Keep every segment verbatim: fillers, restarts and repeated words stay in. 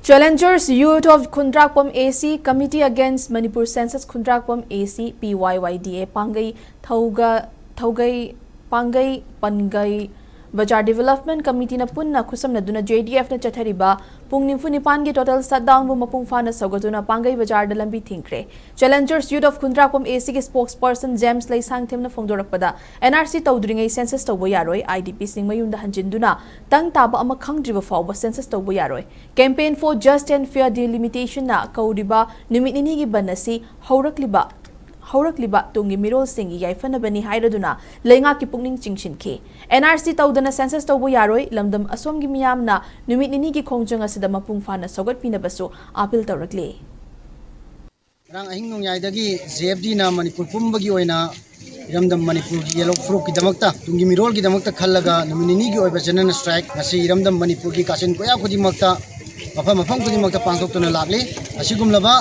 Challengers Youth of Khundrakpam A C, Committee Against Manipur Census Khundrakpam A C, P Y Y D A, ꯄꯥꯡꯒꯩ ꯊꯧꯒ-, ꯊꯧꯒꯩ, ꯄꯥꯡꯒꯩ, ꯄꯟꯒꯩ ꯕꯖꯥꯔ Development Committeeꯅ ꯄꯨꯟꯅ ꯈꯨꯠꯁꯝꯅꯗꯨꯅ J D Fꯅ ꯆꯠꯊꯔꯤꯕ ꯄꯨꯡ ꯅꯤꯐꯨ ꯅꯤꯄꯥꯟꯒꯤ total shutdownꯕꯨ ꯃꯄꯨꯡ ꯐꯥꯅ ꯁꯧꯒꯠꯇꯨꯅ ꯄꯥꯡꯒꯩ ꯕꯖꯥꯔꯗ ꯂꯝꯕꯤ ꯊꯤꯡꯈ꯭ꯔꯦ꯫ Challengers Youth of Khundrakpam A Cꯒꯤ spokesperson James ꯂꯩꯁꯥꯡꯊꯦꯝꯅ ꯐꯣꯡꯗꯣꯔꯛꯄꯗ, N R C ꯇꯧꯗ꯭ꯔꯤꯉꯩ census ꯇꯧꯕ ꯌꯥꯔꯣꯏ, I D Pꯁꯤꯡ ꯃꯌꯨꯝꯗ ꯍꯟꯖꯤꯟꯗꯨꯅ ꯇꯪ ꯇꯥꯕ ꯑꯃ ꯈꯪꯗ꯭ꯔꯤꯕ ꯐꯥꯎꯕ census ꯇꯧꯕ ꯌꯥꯔꯣꯏ꯫ Campaign for Just and Fair Delimitationꯅ ꯀꯧꯔꯤꯕ ꯅꯨꯃꯤꯠ ꯅꯤꯅꯤꯒꯤ ꯕꯟ ꯑꯁꯤ ꯍꯧꯔꯛꯂꯤꯕ, ꯍꯧꯔꯛꯂꯤꯕ ꯇꯨꯡꯒꯤ ꯃꯤꯔꯣꯜꯁꯤꯡꯒꯤ ꯌꯥꯏꯐꯅꯕꯅꯤ ꯍꯥꯏꯔꯗꯨꯅ ꯂꯩꯉꯥꯛꯀꯤ ꯄꯨꯛꯅꯤꯡ ꯆꯤꯡꯁꯤꯟꯈꯤ꯫ N R C ꯇꯧꯗꯅ census ꯇꯧꯕ ꯌꯥꯔꯣꯏ, ꯂꯝꯗꯝ ꯑꯁꯣꯝꯒꯤ ꯃꯤꯌꯥꯝꯅ ꯅꯨꯃꯤꯠ ꯅꯤꯅꯤꯒꯤ ꯈꯣꯡꯖꯪ ꯑꯁꯤꯗ ꯃꯄꯨꯡ ꯐꯥꯅ ꯁꯧꯒꯠꯄꯤꯅꯕꯁꯨ appeal ꯇꯧꯔꯛꯂꯤ꯫ ꯉꯔꯥꯡ ꯑꯍꯤꯡ ꯅꯣꯡꯌꯥꯏꯗꯒꯤ J F Dꯅ ꯃꯅꯤꯄꯨꯔ ꯄꯨꯝꯕꯒꯤ ꯑꯣꯏꯅ ꯏꯔꯝꯗꯝ ꯃꯅꯤꯄꯨꯔꯒꯤ ꯌꯦꯜꯍꯧ ꯐꯨꯔꯨꯞꯀꯤꯗꯃꯛꯇ, ꯇꯨꯡꯒꯤ ꯃꯤꯔꯣꯜꯒꯤꯗꯃꯛꯇ ꯈꯜꯂꯒ ꯅꯨꯃꯤꯠ ꯅꯤꯅꯤꯒꯤ ꯑꯣꯏꯕ general strike ꯉꯁꯤ ꯏꯔꯝꯗꯝ ꯃꯅꯤꯄꯨꯔꯒꯤ ꯀꯥꯆꯤꯟ ꯀꯣꯌꯥ ꯈꯨꯗꯤꯡꯃꯛꯇ, ꯃꯐꯝ ꯃꯐꯝ ꯈꯨꯗꯤꯡꯃꯛꯇ ꯄꯥꯡꯊꯣꯛꯇꯨꯅ ꯂꯥꯛꯂꯤ꯫ ꯑꯁꯤꯒꯨꯝꯂꯕ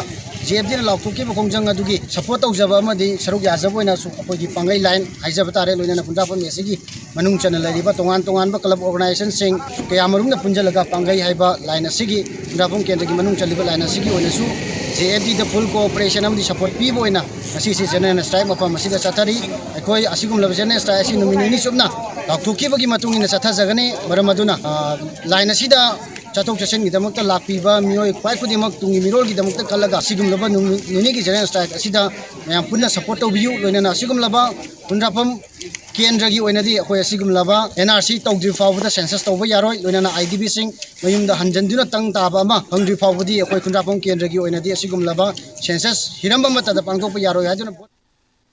J F Dꯅ ꯂꯥꯎꯊꯣꯛꯈꯤꯕ ꯈꯣꯡꯖꯪ ꯑꯗꯨꯒꯤ support ꯇꯧꯖꯕ ꯑꯃꯗꯤ ꯁꯔꯨꯛ ꯌꯥꯖꯕ ꯑꯣꯏꯅꯁꯨ ꯑꯩꯈꯣꯏꯒꯤ ꯄꯥꯡꯒꯩ line ꯍꯥꯏꯖꯕ ꯇꯥꯔꯦ, ꯂꯣꯏꯅꯅ ꯈꯨꯟꯗ꯭ꯔꯥꯛꯄꯝ A Cꯒꯤ ꯃꯅꯨꯡ ꯆꯟꯅ ꯂꯩꯔꯤꯕ ꯇꯣꯉꯥꯟ ꯇꯣꯉꯥꯟꯕ club organizationꯁꯤꯡ ꯀꯌꯥ ꯃꯔꯨꯝꯅ ꯄꯨꯟꯖꯜꯂꯒ ꯄꯥꯡꯒꯩ ꯍꯥꯏꯕ line ꯑꯁꯤꯒꯤ, ꯈꯨꯟꯗ꯭ꯔꯥꯛꯄꯝ ꯀꯦꯟꯗ꯭ꯔꯒꯤ ꯃꯅꯨꯡ ꯆꯜꯂꯤꯕ line ꯑꯁꯤꯒꯤ ꯑꯣꯏꯅꯁꯨ J F Dꯗ full cooperation ꯑꯃꯗꯤ support ꯄꯤꯕ ꯑꯣꯏꯅ ꯉꯁꯤꯁꯤ general strike ꯃꯐꯝ ꯑꯁꯤꯗ ꯆꯠꯊꯔꯤ꯫ ꯑꯩꯈꯣꯏ ꯑꯁꯤꯒꯨꯝꯂꯕ general strike ꯑꯁꯤ ꯅꯨꯃꯤꯠ ꯅꯤꯅꯤ ꯆꯨꯞꯅ ꯂꯥꯎꯊꯣꯛꯈꯤꯕꯒꯤ ꯃꯇꯨꯡ ꯏꯟꯅ ꯆꯠꯊꯖꯒꯅꯤ꯫ ꯃꯔꯝ ꯑꯗꯨꯅ, ꯑ, line ꯑꯁꯤꯗ ꯆꯠꯊꯣꯛ ꯆꯠꯁꯤꯟꯒꯤꯗꯃꯛꯇ ꯂꯥꯛꯄꯤꯕ ꯃꯤꯑꯣꯏ ꯈ꯭ꯋꯥꯏ ꯈꯨꯗꯤꯡꯃꯛ ꯇꯨꯡꯒꯤ ꯃꯤꯔꯣꯜꯒꯤꯗꯃꯛꯇ ꯈꯜꯂꯒ ꯑꯁꯤꯒꯨꯝꯂꯕ ꯅꯨꯃꯤꯠ ꯅꯤꯅꯤꯒꯤ general strike ꯑꯁꯤꯗ ꯃꯌꯥꯝ ꯄꯨꯟꯅ support ꯇꯧꯕꯤꯌꯨ꯫ ꯂꯣꯏꯅꯅ ꯑꯁꯤꯒꯨꯝꯂꯕ ꯈꯨꯟꯗ꯭ꯔꯥꯛꯄꯝ ꯀꯦꯟꯗ꯭ꯔꯒꯤ ꯑꯣꯏꯅꯗꯤ ꯑꯩꯈꯣꯏ ꯑꯁꯤꯒꯨꯝꯂꯕ N R C ꯇꯧꯗ꯭ꯔꯤ ꯐꯥꯎꯕꯗ census ꯇꯧꯕ ꯌꯥꯔꯣꯏ, ꯂꯣꯏꯅꯅ I D Pꯁꯤꯡ ꯃꯌꯨꯝꯗ ꯍꯟꯖꯤꯟꯗꯨꯅ ꯇꯪ ꯇꯥꯕ ꯑꯃ ꯐꯪꯗ꯭ꯔꯤ ꯐꯥꯎꯕꯗꯤ ꯑꯩꯈꯣꯏ ꯈꯨꯟꯗ꯭ꯔꯥꯛꯄꯝ ꯀꯦꯟꯗ꯭ꯔꯒꯤ ꯑꯣꯏꯅꯗꯤ ꯑꯁꯤꯒꯨꯝꯂꯕ census ꯍꯤꯔꯝ ꯑꯃꯠꯇꯗ ꯄꯥꯡꯊꯣꯛꯄ ꯌꯥꯔꯣꯏ ꯍꯥꯏꯗꯨꯅ